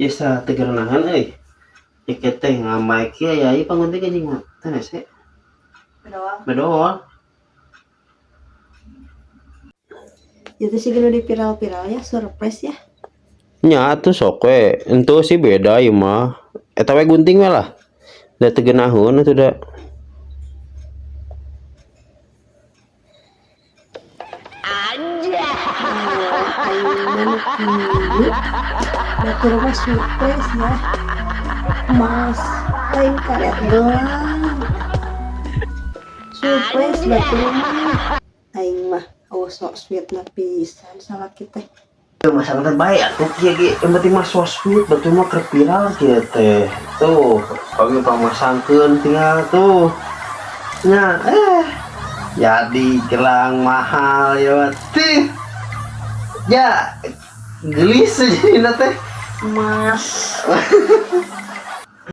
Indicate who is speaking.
Speaker 1: Ya sa teu euy. Ieu teh ngamai kieu ya ieu pangunting anjing mah. Teh hese.
Speaker 2: Bedol.
Speaker 1: Bedol.
Speaker 2: Itu sih nu di viral-viral ya, surprise ya.
Speaker 1: Nya atuh sok we. Entu sih beda ieu mah. Eta we gunting we lah. Da teu geunaheun atuh da.
Speaker 2: Batur mah surprise ya. Mas, lain karet gelang. Surprise batur mah. Aing mah oh sok sweet na pisan salaki teh.
Speaker 1: Masalah teh bae atuh kieu ge, yang penting mah so sweet, batur mah keur viral kieu teh. Tuh, kami pamasangkeun tinggal tuh. Nya jadi gelang mahal ya teh. Ya gelis jadina teh.
Speaker 2: Mas.